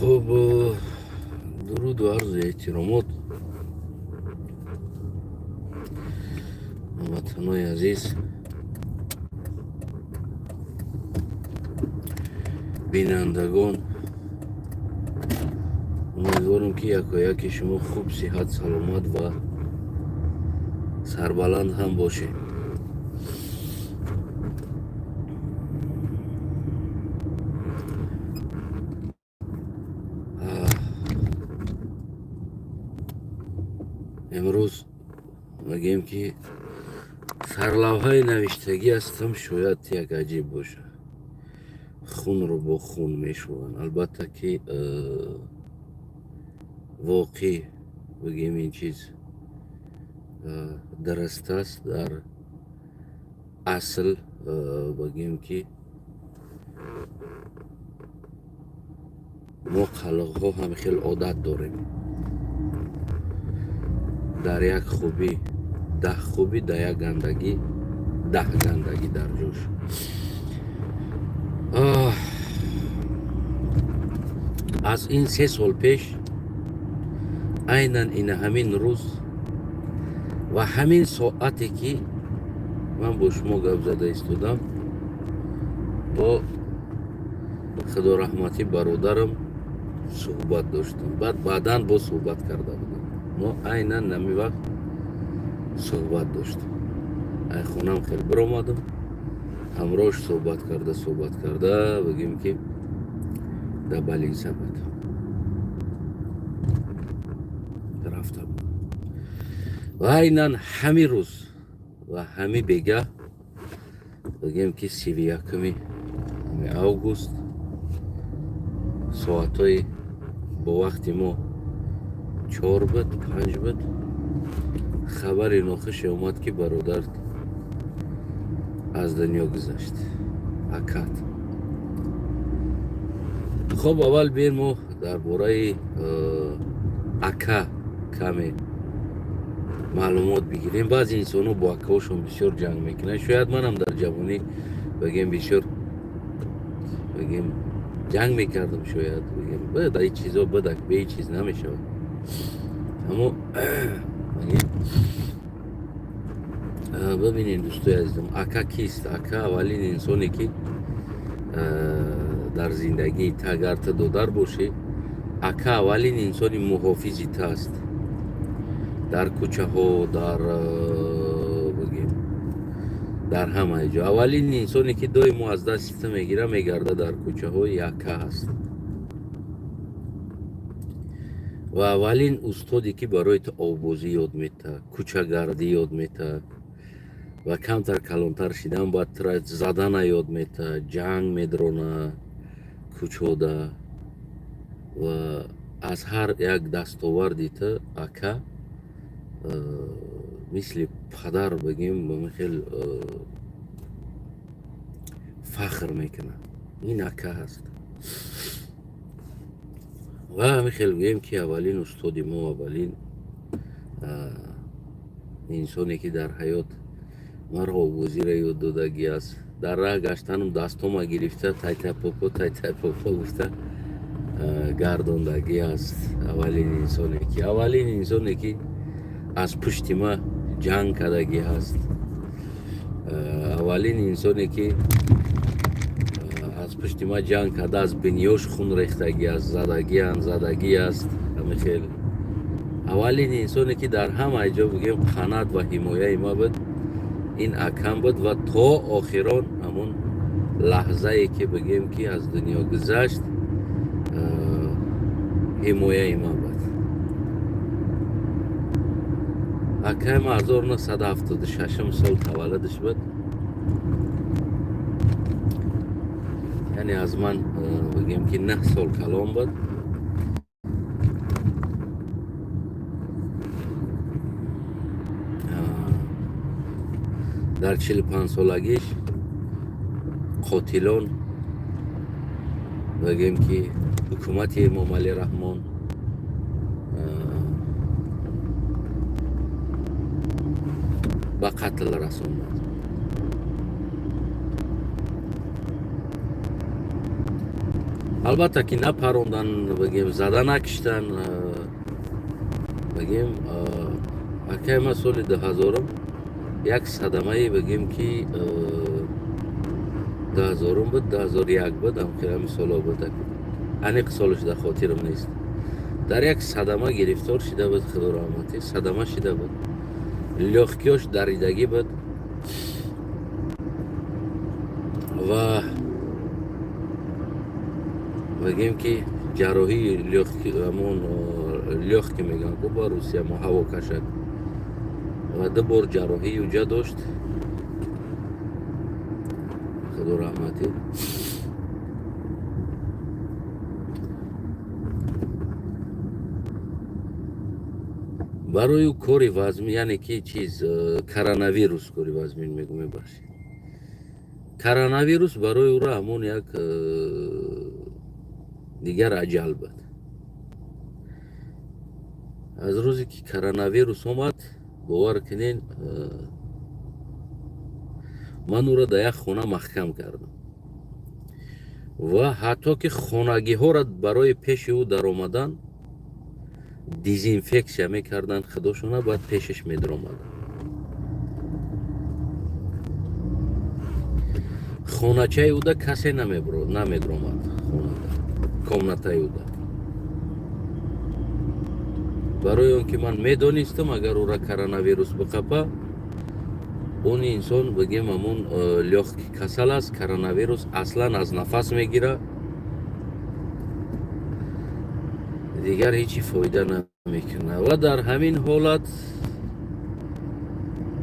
Хуб, дуруду арзу эҳтиромот, ҳамватанои азиз, бинандагон. Умедворам, ки якояки шумо хуб, сиҳат, саломат ва сарбаланд ҳам бошед. Имрӯз мегӯем, ки сарлавҳаи навиштагӣ ҳастам, шояд як аҷиб бошад: хунро бо хун мешӯянд. Албатта, ки воқеъ бигӯем, ин чиз дуруст аст. Дар асл бигӯем, ки мо қалоқҳо ҳам хел одат дорем: дар як хубӣ 10 хубӣ, дар як гандагӣ 10 гандагӣ дар ҷош. Аз ин 3 сол пеш, айнан ина ҳамин рӯз ва ҳамин соате, ки ман бо шумо гап зада истодам, бо худораҳматӣ бародарам суҳбат доштам. Баъд баъдан боз суҳбат карда будам. Мо айнан нами вақт суҳбат доштем. Ай хонам хел биромадам, ҳамроҳш суҳбат карда, суҳбат карда, бигем, ки дар больница буд, рафта буд. Ва айнан ҳамин рӯз ва ҳамин бегаҳ, бигем, ки 31-уми август, соатҳои бо вақти мо 4 буд, 5 буд, хабари нохуше омад, ки бародар аз дунё гузашт, акат. Хоб, аввал бием, мо дар бораи ака каме маълумот бигирем. Баъзе инсонҳо бо акаҳошон бисёр ҷанг мекунанд. Шояд манам дар ҷавонӣ, бигем, бисёр, бигем, ҷанг мекардам. Шояд, бигем, ин чизо бидак, бе ҳеҷ чиз намешавад. Аммо бибинед, дӯстои азизам, ака кист? Ака аввалин инсоне, ки дар зиндагии та, агар ту додар бошӣ, ака аввалин инсони муҳофизи ту аст дар кӯчаҳо, дар, бигем, дар ҳамаи ҷо. Аввалин инсоне, ки доимо аз дасти ту мегира, мегарда дар кӯчаҳои, ака ҳаст. Ва аввалин устоде, ки барои ту оббозӣ ёд метаҳад, кӯчагардӣ ёд метаҳад ва камтар калонтар шидан, баъд тура задана ёд метаҳад, ҷанг медрона кӯчода. Ва аз ҳар як дастоварди ту ака мисли падар, бигем, хел фахр мекунад. Ин ака ҳаст. Ва ҳамин хел гӯем, ки аввалин устоди мо, аввалин инсоне, ки дар ҳаёт маро обозиро ёд додагӣ аст, дар раҳ гаштанам дастома гирифта, тайтайпопо, тайтайпопо гуфта гардондагӣ аст. Аввалин инсоне, ки аз пушти ма ҷанг кардагӣ ҳаст, аввалин инсоне, ки аз пушти ма ҷанг карда, аз бинёш хун рехтагӣ аст, задагиан, задагӣ аст. Ҳамин хел аввалин инсоне, ки дар ҳамаи ҷо, бигем, қанат ва ҳимояи ма буд, ин акам буд. Ва то охирон, ҳамон лаҳзае, ки, бигем, ки аз дунё гузашт, ҳимояи ман буд. Акаи ма 1976 сол таваллудаш буд, яъне аз ман, бигем, ки 9 сол калон буд. Дар 45 солагиш қотилон, бигем, ки ҳукумати Эмомалӣ Раҳмон ба қатл расонданд. Албатта, ки напарондан, бигем, зада накиштан. Бигем, акай ман соли 2000-ум як садамае, бигем, ки 2000-ум буд, 2001 буд, ҳами солҳо буд, аниқ солаш дар хотирам нест, дар як садама гирифтор шида буд. Худо раҳматӣ, садама шида буд, лёгкий ёш даридагӣ буд ва, бигем, ки ҷарроҳии лёгкий, ҳамон лёгкий мегӯянд ку ба русия, мо ҳавокашак, ва ду бор ҷарроҳии уҷа дошт. Худо раҳматӣ. Барои ӯ кори вазмин, яъне ки чиз, коронавирус, кори вазмин мегӯ, мебахшед, коронавирус барои ӯро ҳамон як дигар аҷал буд. Аз рӯзе ки коронавирус омад, бовар кунен, ман ӯро дар як хона маҳкам кардам ва ҳатто ки хонагиҳоро барои пеши ӯ даромадан дезинфексия мекарданд худошона, баъд пешаш медаромаданд. Хоначаи уда касе намедаромад, хонада, комнатаи уда, барои он ки ман медонистам, агар ӯра коронавирус биқапа, он инсон, бигем, ҳамон лёгкий касал аст, коронавирус аслан аз нафас мегира, дигар ҳечи фоида намекунад. Ва дар ҳамин ҳолат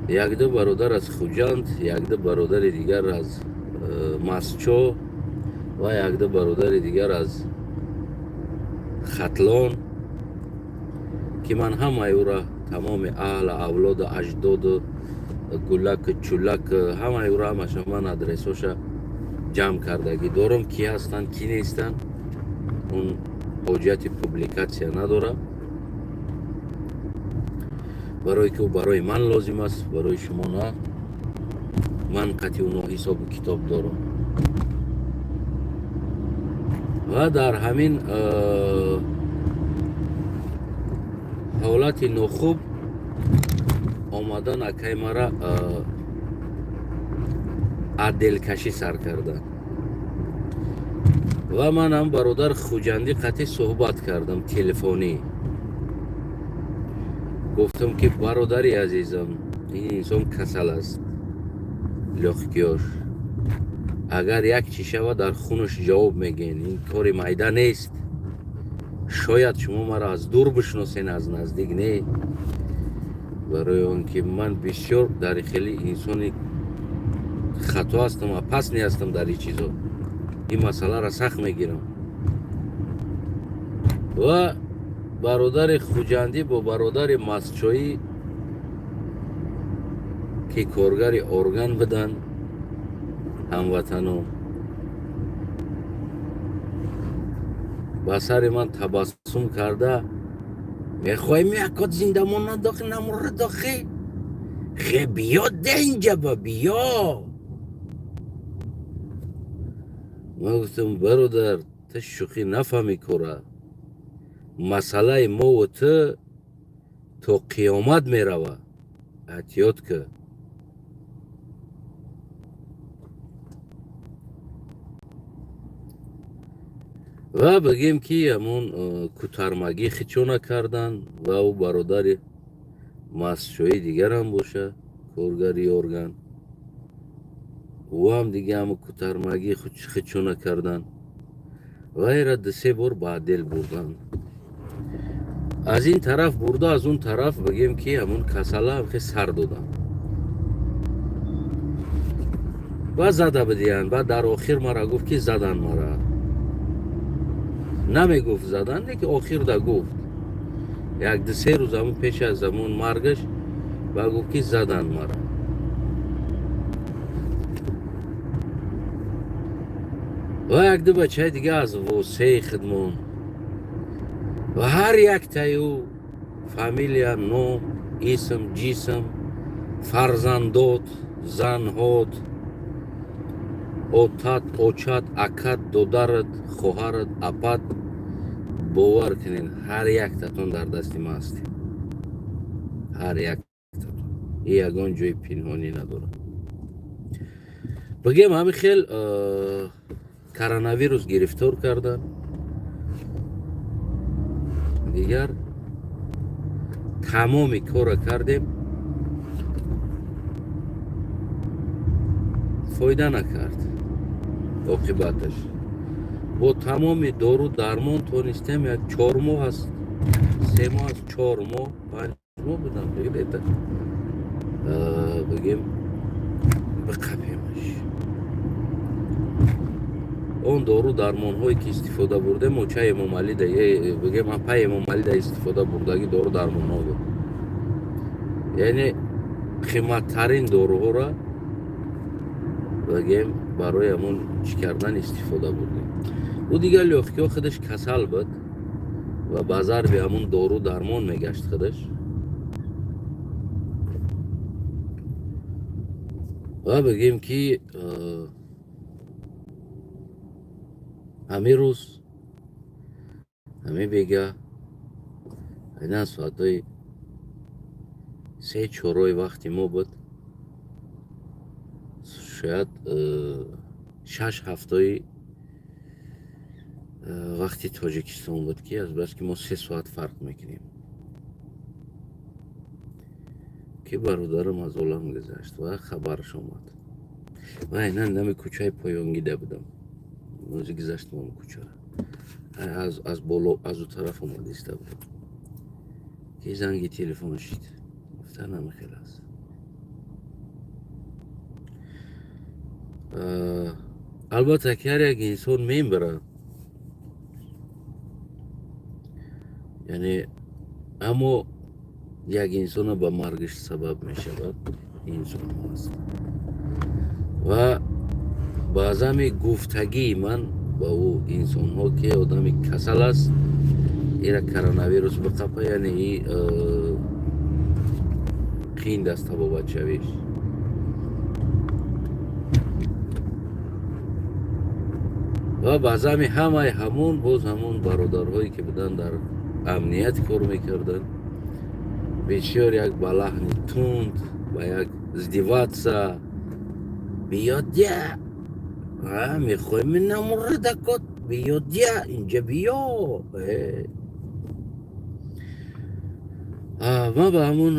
якду бародар аз Хуҷанд, якду бародари дигар аз Масчо ва якду бародари дигар аз Хатлон, ки ман ҳамаи ӯра, тамоми аҳла, авлоду, аҷдоду, гулак, чулак, ҳамаи ӯра, ҳамаша ман адресоша ҷамъ кардагӣ дорам, ки ҳастанд, ки нестанд, он ҳоҷати публикатсия надорад, барое ки ӯ барои ман лозим аст, барои шумо на. Ман қатъи уно ҳисобу китоб дорам. Ва дар ҳамин ҳолати нохуб омадан акай мара отделкашӣ сар карданд ва манам бародар Хуҷандӣ қатъи суҳбат кардам телефонӣ. Гуфтам, ки бародари азизам, ин инсон касал аст, лёгкий ёш агар як чӣ шавад, дар хунаш ҷавоб мегӯен. Ин кори майда нест. Шояд шумо маро аз дур бишносен, аз наздик не, барои он ки ман бисёр дар хеле инсони хато ҳастам ва пас ҳастам дар ин чизо, ин масъаларо сахт мегирам. Ва бародари Хуҷандӣ бо бародари Масчоӣ, ки коргари орган буданд, ҳамватанон, ба сари ман табассум карда: «Мехоҳем якот зинда монад, дохи намурад, дохи хе биё де инҷа, ба биё». Ман гуфтам: «Бародар, ту шӯхӣ нафаҳмӣ, кора масъалаи мову ту то қиёмат мерава, эҳтиёт кӣ». Ва бигем, ки ҳамон кутармагӣ хичона карданд ва ӯ бародари мастшоӣ дигарам боша, коргари орган, ӯ ҳам дига ҳамо кутармагӣ хичона карданд. Вайра дусе бор ба отдел бурданд, аз ин тараф бурда, аз он тараф, бигем, ки ҳамон касала хе сар доданд ва зада бидиҳанд. Баъд дар охир мара гуфт, ки задан мара. Намегуфт задан, леки охирда гуфт, як дусе рӯз ҳамон пеш аз ҳамон маргаш ба гуфт, ки задан мара. Ва якду бачаи дига аз Восеи хидмон ва ҳар яктаи ӯ фамилия, ном, исм, ҷисм, фарзандот, занҳот. Отат, очат, акат, додарат, хоҳарат, апат, бовар кунед, ҳар яктатон дар дасти ман ҳастед, ҳар яктатон, ягон ҷои пинҳонӣ надорад. Бигем, ҳамин хел коронавирус гирифтор кардан, дигар тамоми корро кардем, фоида накард. Оқибаташ бо тамоми дору дармон тонистем як 4 моҳ аст, 3 моҳ аст, 4 моҳ, 5 моҳ будам, бигем, биқапемаш. Он дору дармонҳое ки истифода бурдем, оча Эмомалида, бигем, апаи Эмомалида истифода бурдагӣ дору дармонҳо буд, яъне қиматтарин доруҳоро, бигем, барои ҳамон чӣ кардан истифода бурдем. Ӯ дигар лёгкий ҳо худаш касал буд ва ба зарби ҳамун дору дармон мегашт худаш. Ва бигем, ки ҳамин рӯз, ҳамин бега, айнан соатҳои се чорои вақти мо буд, шояд шаш ҳафтои вақти Тоҷикистон буд, ки азбаски мо 3 соат фарқ мекунем, ки бародарам аз олам гузашт ва хабараш омад. Ва айнан нами кӯчаи поёнгида будам, ози гузаштам он кӯчара, аз боло, аз ӯ тараф омада иста будам, ки занги телефон шид, гуфта, намихел аст. Албатта, ки ҳар як инсон мембирад, яъне, аммо як инсона ба маргаш сабаб мешавад инсонҳо аст. Ва баъзами гуфтагии ман ба ӯ инсонҳо, ки одами касал аст, ира коронавирус биқапа, яъне и қиин даст табобатшавиш. Ва баъзами ҳамаи ҳамон, боз ҳамон бародарҳое, ки буданд, дар амният кор мекарданд, бисёр як ба лаҳни тунд, ба як издеваться: «Биёдя, мехоҳем намурдакот, биёдя, инҷа биё». Ман ба ҳамон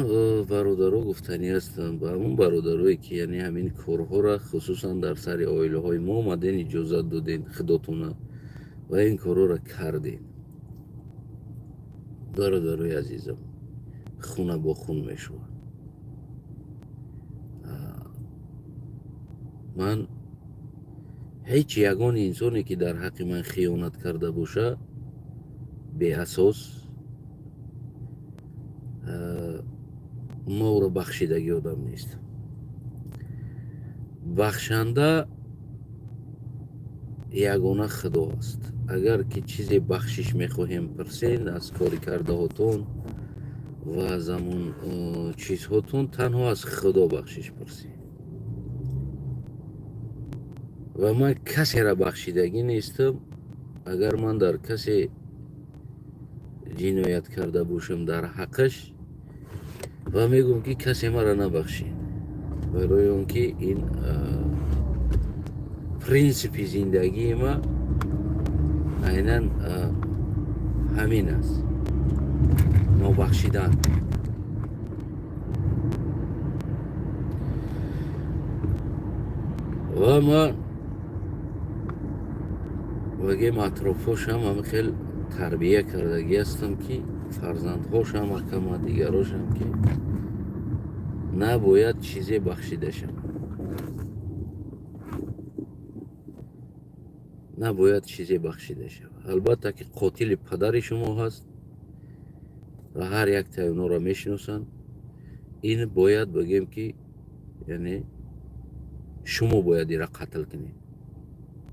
бародаро гуфтанӣ ҳастам, ба ҳамон бародарое, ки яъне ҳамин корҳоро, хусусан дар сари оилаҳои мо омаден, иҷозат доден худотона ва ин корҳоро кардем. Бародарои азизам, хуна бо хун мешавад. Ман ҳеҷ ягон инсоне, ки дар ҳаққи ман хиёнат карда боша беасос, ма ӯро бахшидагӣ одам нестам. Бахшанда ягона Худо аст. Агар ки чизе бахшиш мехоҳем, пурсен аз кори кардаҳотон ва аз ҳамон чизҳотон, танҳо аз Худо бахшиш пурсед. Ва ман касеро бахшидагӣ нестам. Агар ман дар касе ҷиноят карда бошам дар ҳаққаш, ва мегӯм, ки касе маро набахшед, барои он ки ин принсипи зиндагии ма айнан ҳамин аст: нобахшидан. Ва ман вагем, атрофҳошам ҳама хел тарбия кардагӣ ҳастам, ки фарзандҳошам, акама, дигарошам, ки набояд чизе бахшида шавад, набояд чизе бахшида шавад. Албатта, ки қотили падари шумо ҳаст ва ҳар яктаи онҳоро мешиносанд. Ин бояд бигем, ки яъне шумо бояд ира қатл кунед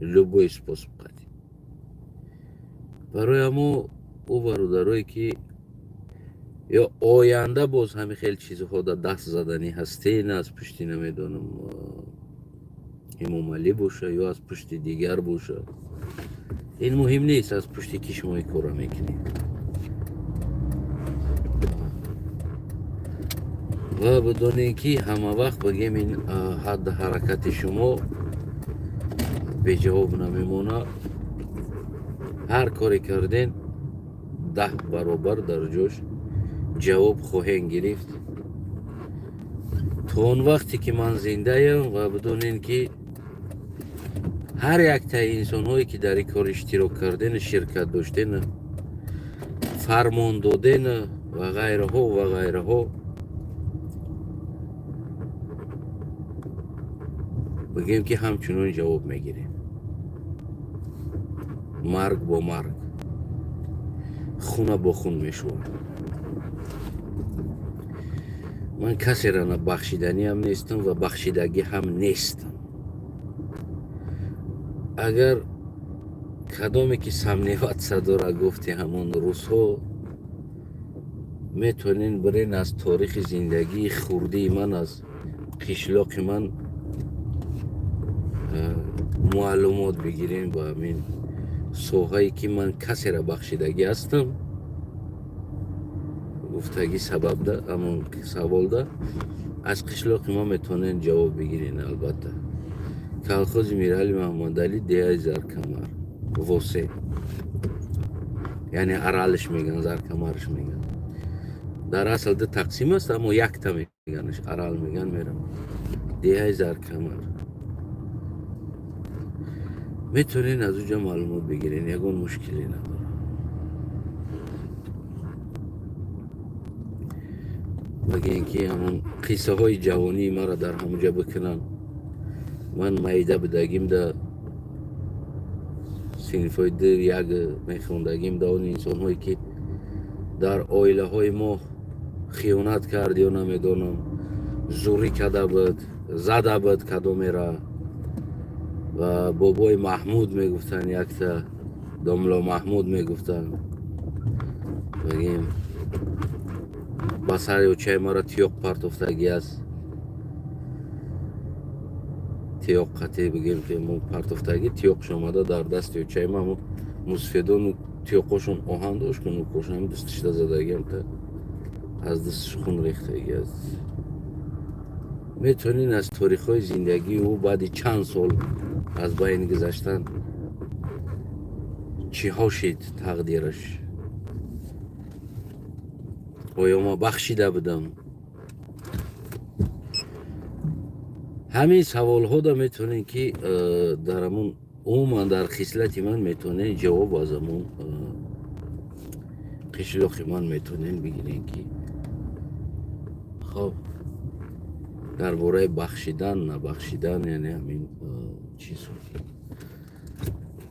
любой способ қатӣ. Барои ҳамо ӯ бародарое, ки ё оянда боз ҳамин хел чизҳо да даст заданӣ ҳастен, аз пушти намедонам. Эмомалӣ боша ё аз пушти дигар боша, ин муҳим нест, аз пушти ки шумо ин корро мекунед. Ва бидонед, ки ҳама вақт, бигем, ин ҳадди ҳаракати шумо беҷавоб намемонад. Ҳар коре карден, 10 баробар дар ҷош ҷавоб хоҳем гирифт. То он вақте ки ман зиндаям, ва бидонед, ки ҳар яктаи инсонҳое, ки дар ин кор иштирок кардену ширкат доштену фармон додену ва ғайраҳо ва ғайраҳо, бигем, ки ҳамчунон ҷавоб мегирем. Марг бо марг, хуна бо хун мешувад. Ман касеро на бахшиданиам нестам ва бахшидагӣ ҳам нестам. Агар кадоме ки сомневаться дора, гуфти ҳамон рӯзҳо, метавонен бирен, аз торихи зиндагии хурдии ман, аз қишлоқи ман маълумот бигирем. Ба ҳамин соҳае ки ман касеро бахшидагӣ ҳастам гуфтагӣ сабабда, ҳамон саволда аз қишлоқи ман метавонен ҷавоб бигирен. Албатта, колхози Мирали Маҳмадалӣ, деҳаи Заркамар, Восе, яъне Аралш меган, Заркамарш меган. Дар асл ду тақсим аст, аммо якта меганаш, Арал меган. Мерам деҳаи Заркамар, метавонен аз уҷа маълумот бигирен, ягон мушкиле надорам. Баген, ки ҳамон қиссаҳои ҷавонии маро дар ҳамуҷа бикунанд. Ман майда будагим, да синфҳои ду як мехондагим, да он инсонҳое, ки дар оилаҳои мо хиёнат кард ё намедонам, зурӣ карда буд, зада буд кадомера, ва бобои Маҳмуд мегуфтанд, якта домло Маҳмуд мегуфтанд, бигем, ба сари очаи маро тиёқ партофтагӣ аст. Тиёқ қатӣ, бигем, ки мо партофтагӣ, тиёқш омада дар дасти очаи ма. Мусфедону тиёқошон оҳан дошт, кунукошон дастишда задагиам, та аз дастиш хун рехтагӣ аст. Метавонед аз торихҳои зиндагии ӯ, баъди чанд сол аз байн гузаштан, чиҳо шид тақдираш, оё ма бахшида будам, ҳамин саволҳода метавонед, ки дар ҳамон, умуман дар хислати ман метавонед ҷавоб аз ҳамон қишлоқи ман метавонед бигиред, ки хоб, дар бораи бахшидан, набахшидан, яъне ҳамин чиз.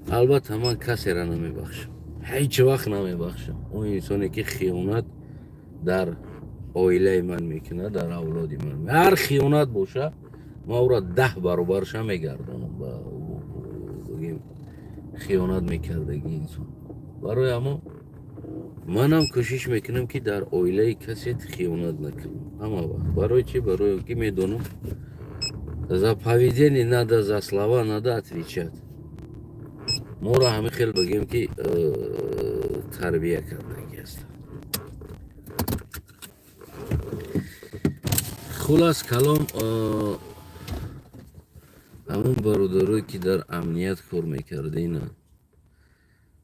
Албатта, ман касеро намебахшам, ҳеҷ вақт намебахшам он инсоне, ки хиёнат дар оилаи ман мекунад, дар авлоди ман. Ҳар хиёнат боша, ман ӯро 10 баробарша мегардонам ба хиёнат мекардаги инсон. Барои ҳамо манам кӯшиш мекунам, ки дар оилаи касе хиёнат накунам ҳама вақт. Барои чӣ? Барои он ки медонам, за поведение надо, за слова надо отвечать. Моро ҳамин хел, бигем, ки тарбия кардагӣ аст. Хулас калом, ҳамон бародарое, ки дар амният кор мекардин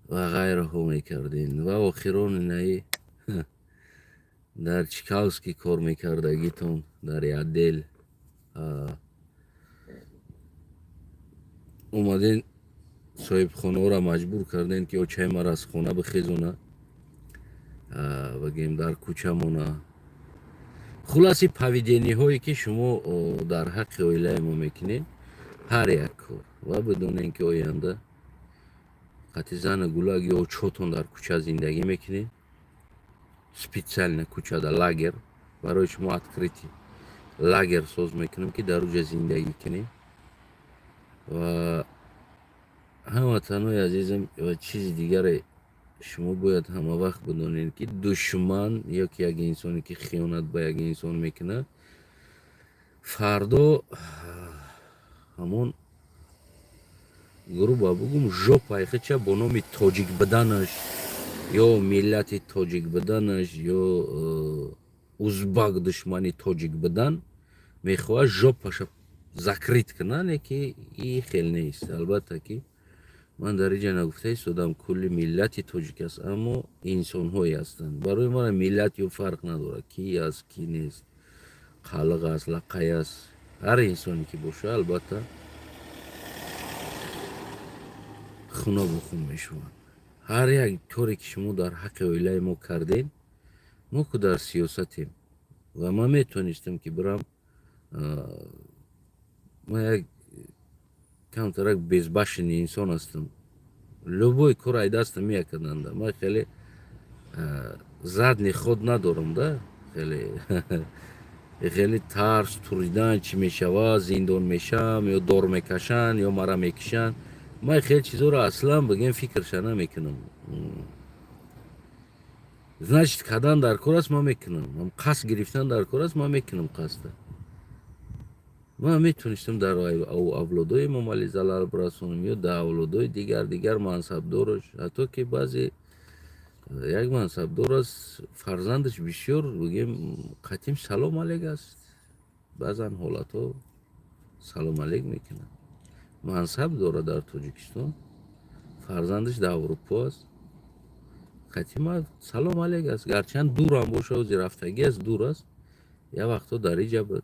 ва ғайраҳо мекардин, ва охирон инаи дар Чкаловский кор мекардагитон, дар отдел омаден, соҳибхонаҳоро маҷбур кардем, ки очаи маро аз хона бихезона, бигем, дар кӯча мона. Хулоси, поведение ҳое, ки шумо дар ҳаққи оилаи мо мекунед, ҳар як кор, ва бидонем, ки оянда қати зану гулак ё чотон дар кӯча зиндагӣ мекунед. Специально кӯчада лагер барои шумо, открытый лагер соз мекунем, ки дар уҷа зиндагӣ кунед. Ва ҳамватанои азизам, ва чизи дигаре, шумо бояд ҳама вақт бидонед, ки душман ё ки як инсоне, ки хиёнат ба як инсон мекунад, фардо ҳамон Грубо бугум, жопаи хича бо номи тоҷик буданаш ё миллати тоҷик буданаш ё узбак душмани тоҷик будан мехоҳад жопаша закрыть кунад, не ки и хел нест. Албатта, ки ман дар инҷа нагуфта истодам, кулли миллати тоҷик аст, аммо инсонҳое ҳастанд. Барои ман миллат ё фарқ надорад, ки аст, ки нест, қалиқ аст, лақай аст, ҳар инсоне ки боша, албатта, хуна бо хун мешаванд. Ҳар як коре ки шумо дар ҳаққи оилаи мо кардем, мо ку дар сиёсатем ва ман метонистам, ки бирам. Ман як камтарак безбашенный инсон ҳастам, любой кор ай дастам меякарданда. Ман хеле задний ход надорам да, хеле хеле тарс туридан, чӣ мешавад, зиндон мешам ё дор мекашанд ё мара мекишанд. Ман хеле чизоро аслан, бигем, фикрша намекунам. Значит, кардан дар кор аст, ман мекунам. Қасд гирифтан дар кор аст, ман мекунам қасда. Ман метонистам дар авлодои Эмомалӣ залал бирасонам ё дар авлодои дигар дигар мансабдорош, ҳатто ки баъзе як мансабдор аст, фарзандаш бисёр, бигем, қатим салом алек аст, баъзан ҳолатҳо салом алек мекунад. Мансаб дорад дар Тоҷикистон, фарзандаш дар Аврупо аст, қатима салом алек аст, гарчанд дурам боша, ози рафтагӣ аст, дур аст, як вақтҳо дар иҷа буд.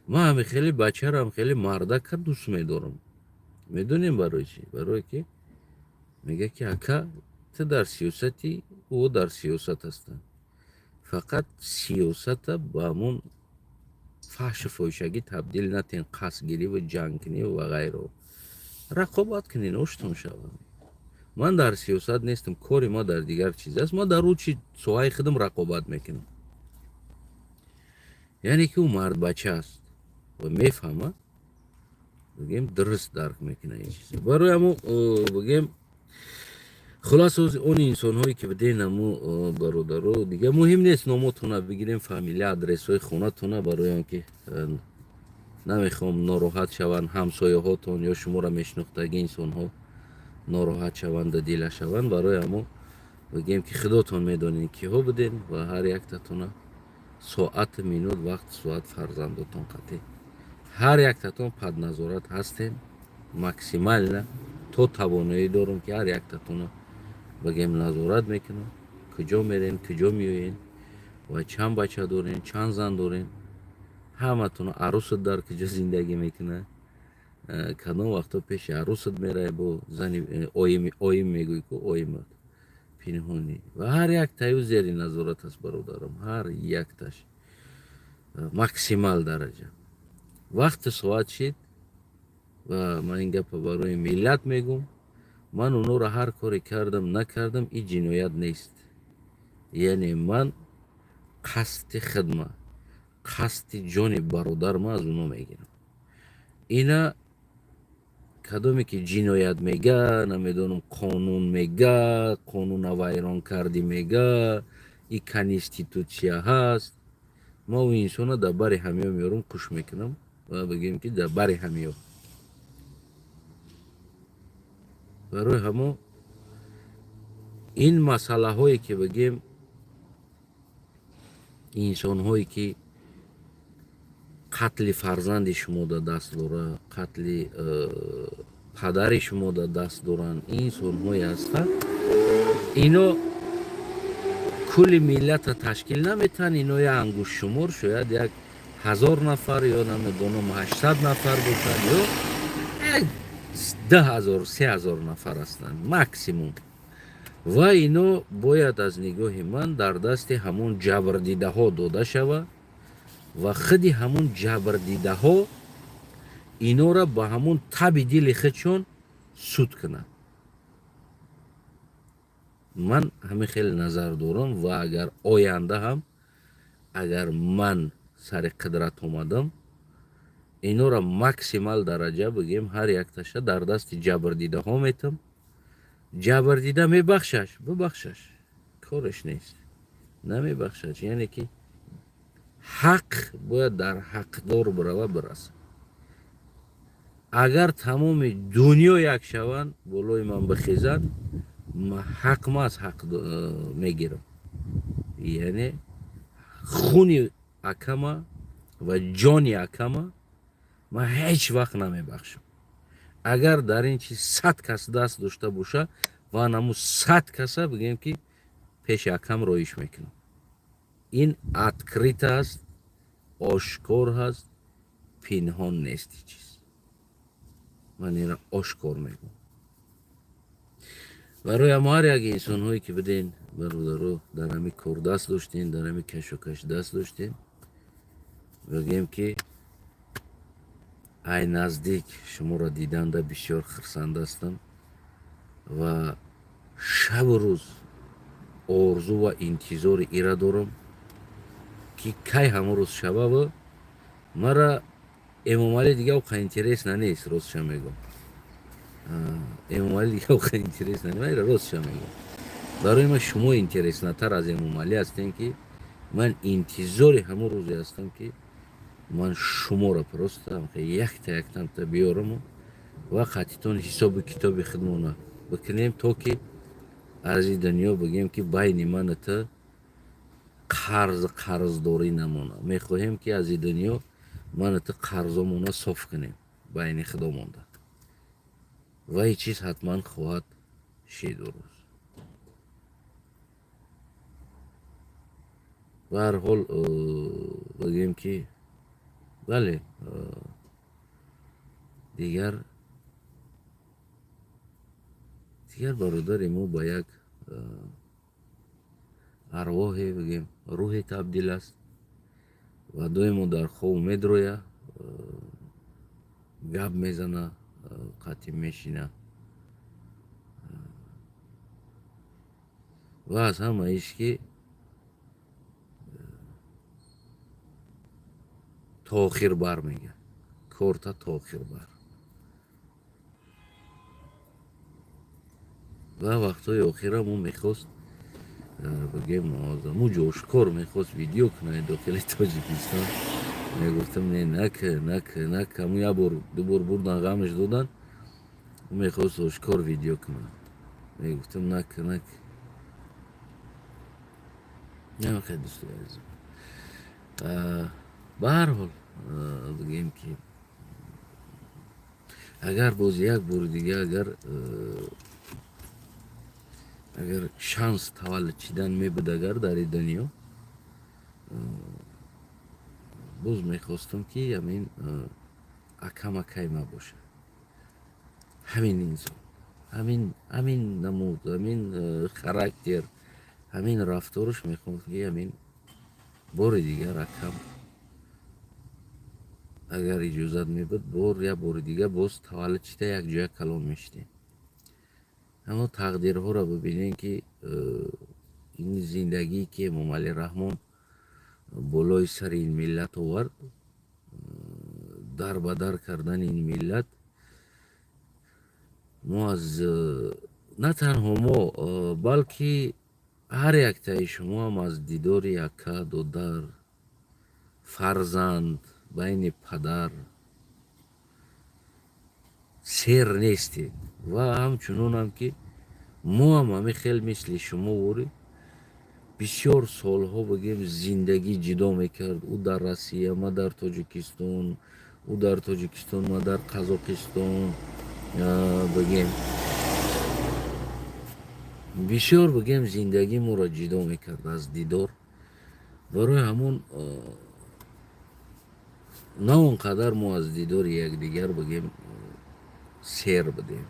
Ман ҳами хеле бачарам, хеле мардака дӯст медорам. Медонем барои чӣ? Барое ки мега, ки ака, ту дар сиёсати, ӯ дар сиёсат ҳастанд, фақат сиёсата ба ҳамон фаҳшу фоҳишагӣ табдил натен, қасдгирӣ ҷангкунӣ ва ғайро. Рақобат кунен, оштон шаванд. Ман дар сиёсат нестам, кори ма дар дигар чиз аст. Ман дар ӯ чи соҳаи худам рақобат мекунам. Яъне ки ӯ мардбача аст ва мефаҳмад, бигем, дуруст дарк мекунад ин чиза. Барои ҳамо, бигем, хулас, он инсонҳое ки биден, ҳамо бародаро, дига муҳим нест, номотона бигирем, фамилия, адресҳои хонатона, барои он ки намехоҳам нороҳат шаванд ҳамсояҳотон ё шуморо мешинохтаги инсонҳо, нороҳат шаванда, дила шаванд. Барои ҳамо, бигем, ки худотон медонед, киҳо буден ва ҳар яктатона соату минут, вақт, соат фарзандотон қатъӣ, ҳар яктатон под назорат ҳастем. Максимально то тавоноӣ дорам, ки ҳар яктатона, бигем, назорат мекунам, куҷо мерем, куҷо меоен ва чанд бача дорем, чанд зан дорем, ҳаматона, арӯсат дар куҷо зиндагӣ мекунад, кадом вақто пеши арӯсат меравӣ бо зани оим, мегӯй ку оимат пинҳонӣ, ва ҳар яктаю зери назорат аст, бародарам, ҳар якташ максимал дараҷа. Вақти соат шид ва ман ин гапа барои миллат мегӯм. Ман онҳоро ҳар коре кардам, накардам, ин ҷиноят нест. Яъне ман қасди хидма, қасди ҷони бародарма аз онҳо мегирам. Ина кадоме ки ҷиноят мега, намедонам, қонун мега, қонуна вайрон кардӣ мега, и конститутсия ҳаст. Ма ӯ инсона дар бари ҳамиё меорам, куш мекунам ва бигем, ки дар бари ҳамиё. Барои ҳамо ин масъалаҳое ки, бигем, инсонҳое ки қатли фарзанди шумо дар даст дора, қатли падари шумо дар даст доранд, инсонҳое ҳастанд, ино кулли миллата ташкил наметиҳанд. Ино як ангуштшумор, шояд як 1000 нафар ё, намедонам, 800 нафар бошанд ё як 2000, 3000 нафар ҳастанд максимум. Ва ино бояд, аз нигоҳи ман, дар дасти ҳамон ҷабрдидаҳо дода шавад ва худи ҳамон ҷабрдидаҳо инора ба ҳамон таби дили худшон суд кунанд. Ман ҳамин хеле назар дорам ва агар оянда ҳам, агар ман сари қудрат омадам, инора максимал дараҷа, бигем, ҳар якташа дар дасти ҷабрдидаҳо метам. Ҷабрдида мебахшаш, бибахшаш, кореш нест, намебахшаш, яъне ки ҳақ бояд дар ҳақдор бирава, бирасад. Агар тамоми дунё як шаванд, болои ман бихезанд, ҳақма аз ҳақ мегирам. Яъне хуни акама ва ҷони акама ман ҳеҷ вақт намебахшам. Агар дар ин чиз 100 кас даст дошта боша, ва наму 100 каса бигӯем, ки пеши акам роиш мекунам. Ин открыто аст, ошкор ҳаст, пинҳон нест чиз. Ман инро ошкор мегӯям. Барои ҳамо ҳар як инсонҳое, ки биден, бародаро, дар ҳами кор даст доштем, дар ҳами кашокаш даст доштем, бигӯем, ки ай наздик шуморо диданда бисёр хурсанд ҳастам ва шабу рӯз орзу ва интизори ира дорам, ки кай ҳамон рӯз шававу мара Эмомалӣ дига оқа интересно нест, ростша мегӯм. Эмомалӣ дига оқа интересно нест, ростша мегӯм. Барои ман шумо интересно тар аз Эмомалӣ ҳастем, ки ман интизори ҳамон рӯзе ҳастам, ки ман шуморо просто якта яктамта биёраму ва қатитон ҳисобу китоби худмона бикунем, то ки аз ин дунё бигӯем, ки байни ману ту қарз қарздорӣ намона. Мехоҳем, ки аз ин дунё ману ту қарзомона соф кунем байни худомонда, ва ин чиз ҳатман хоҳад шиду рӯз. Ба ҳар ҳол, бигӯем, ки бале, дигар бародари мо ба як арвоҳе, бигӯем, рӯҳе табдил аст ва доимо дар хоб медроя, гап мезана, қатъӣ мешина. Ва аз ҳама иш, ки то охир бармегардад, корта то охир бар. Ва вақтҳои охира мо мехост, бигем, муҷо ошкор мехост видео кунад дохили Тоҷикистон. Мегуфтам: «Не, нака, нака, нака». Ҳамун як бор, ду бор бурдан, ғамаш додан. Мехост ошкор видео кунад, мегуфтам: «Нака, нака». Намехоҳед, дӯстои азизм. Ба ҳар ҳол, бигӯем, ки агар боз як бори дига агар шанс таваллуд шидан мебуд, агар дар ин дунё боз мехостам, ки ҳамин акам акай ма бошад, ҳамин инсон, ҳамин намуд, ҳамин характер, ҳамин рафтораш. Мехоҳам, ки ҳамин бори дигар акам, агар иҷозат мебуд, бор як бори дига боз таваллуд шида, якҷоя калон мешидем. Аммо тақдирҳоро бибинем, ки ин зиндагие, ки Эмомалӣ Раҳмон болои сари ин миллат овард, дар ба дар кардани ин миллат, мо аз на танҳо мо, балки ҳар яктаи шумоам аз дидори ака, додар, фарзанд, байни падар сер нестед. Ва ҳамчунонам, ки мо ҳам ҳамин хел мисли шумо ворӣ бисёр солҳо, бигем, зиндагӣ ҷудо мекард: ӯ дар Россия, ма дар Тоҷикистон, ӯ дар Тоҷикистон, ма дар Қазоқистон. Бигем, бисёр, бигем, зиндагӣ моро ҷудо мекард аз дидор. Барои ҳамон на он қадар мо аз дидори якдигар, бигем, сер будем.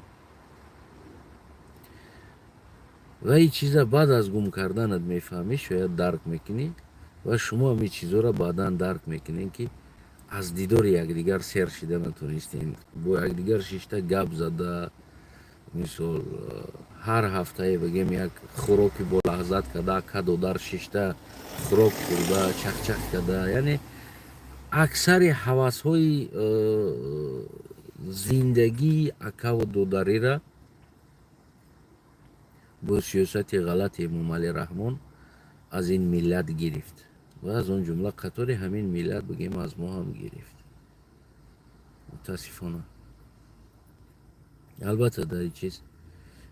Ва ин чиза баъд аз гум карданат мефаҳмӣ, шояд дарк мекунӣ. Ва шумо ҳам ин чизҳоро баъдан дарк мекунед, ки аз дидори якдигар сер шида натонистем, бо якдигар шишта гап зада, мисол, ҳар ҳафтае, бигем, як хӯроки болаҳзат карда, ака додар шишта хӯрок хӯрда, чахчах карда. Яъне аксари ҳавасҳои зиндагии акаву додарира бо сиёсати ғалати Эмомалӣ Раҳмон аз ин миллат гирифт ва аз он ҷумла қатори ҳамин миллат, бигем, аз мо ҳам гирифт, мутаассифона. Албатта, дар ин чиз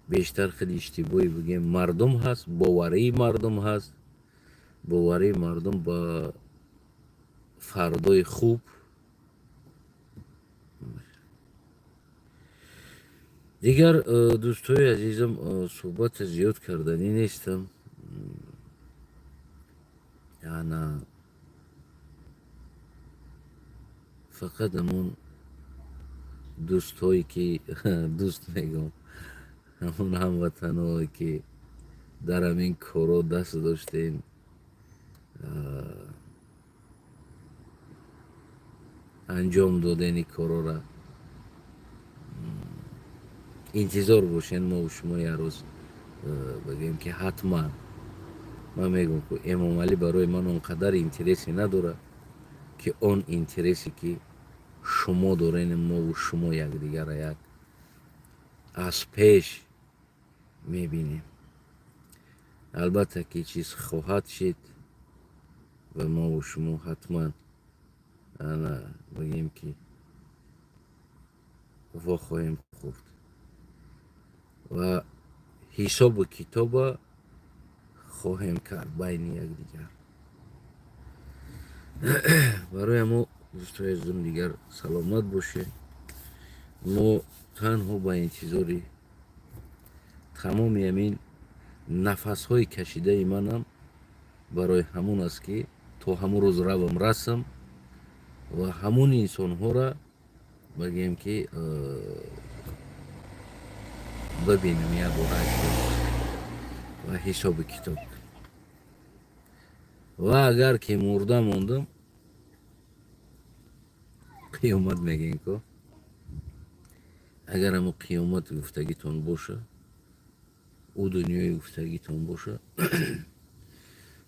бештар хеле иштибоҳӣ бигем мардум ҳаст, боварии мардум ҳаст, боварии мардум ба фардои хуб. Дигар, дӯстои азизам, суҳбата зиёд карданӣ нестам. Ана фақат ҳамон дӯстҳое ки дӯст мегӯм, ҳамон ҳамватанҳое ки дар ҳамин корҳо даст доштем, анҷом додени корҳоро интизор бошен. Мо шумо як рӯз бигӯем ки ҳатман ман мегӯм, ки Эмомалӣ барои ман он қадар интересе надорад, ки он интересе ки шумо дорен. Мову шумо якдигарро як аз пеш мебинем. Албатта ки чиз хоҳад шид ва мову шумо ҳатман ана бигем ки вохоҳем хӯрд ва ҳисобу китоба хоҳем кард байни якдигар. Барои ҳамо, дӯстои азизум, дигар саломат бошед. Мо танҳо ба интизори тамоми ҳамин нафасҳои кашидаи манам барои ҳамон аст, ки то ҳамон рӯз равам, расам ва ҳамон инсонҳоро бигем ки бибинем як бора ва ҳисоби китоб. Ва агар ки мурда мондам, қиёмат мегӯем ко, агар ҳамо қиёмат гуфтагитон боша, ӯ дунёи гуфтагитон боша,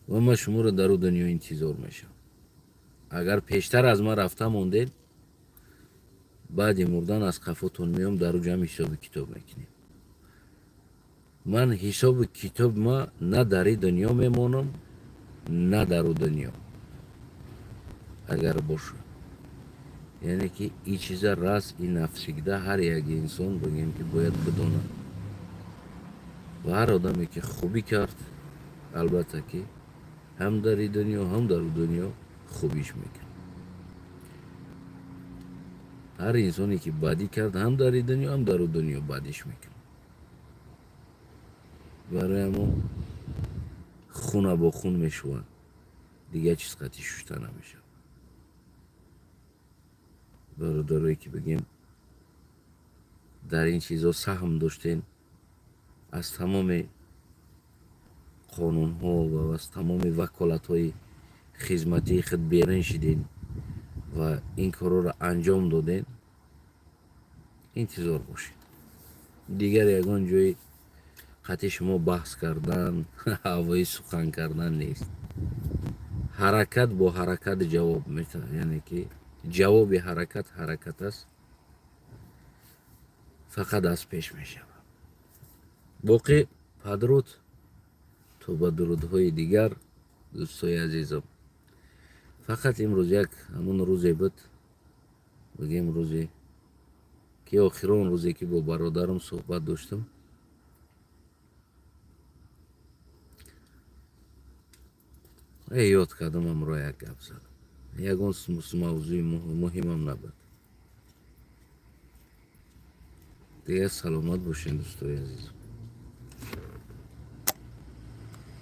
ва ман шуморо дар ӯ дунё интизор мешавам. Агар пештар аз ман рафта мондед, баъди мурдан аз қафотон меом, дар ӯ ҷамъ ҳисоби китоб мекунем. Ман ҳисоби китоб ма на дар и дунё мемонам, на дар ӯ дунё агар боша. Яъне ки ин чиза раз и навсегда ҳар як инсон бигем ки бояд бидонад. Ва ҳар одаме ки хубӣ кард, албатта ки ҳам дар и дунё, ҳам дар ӯ дунё хубиш мекунад. Ҳар инсоне ки бадӣ кард, ҳам дар и дунё, ҳам дар ӯ дунё бадиш мекунад. Барои ҳамон хуна бо хун мешӯванд, дигар чиз қатъи шушта намешавад. Бародарое ки бигем дар ин чизҳо саҳм доштен, аз тамоми қонунҳо ва аз тамоми ваколатҳои хизматии худ берун шиден ва ин корҳоро анҷом доден, интизор бошед. Дигар ягон ҷои қатъи шумо баҳс кардан, ҳавои сухан кардан нест. Ҳаракат бо ҳаракат ҷавоб метаҳад, яъне ки ҷавоби ҳаракат ҳаракат аст, фақат аз пеш мешавад. Боқӣ падруд, то ба дурудҳои дигар, дӯстои азизам. Фақат имрӯз як ҳамон рӯзе буд, бигем, рӯзе ки охирон рӯзе ки бо бародарам суҳбат доштам. Ёд кардам, ҳамроҳ як гап задам. Ягон мавзӯи муҳимам набуд. Дигар саломат бошед, дӯстои азизам.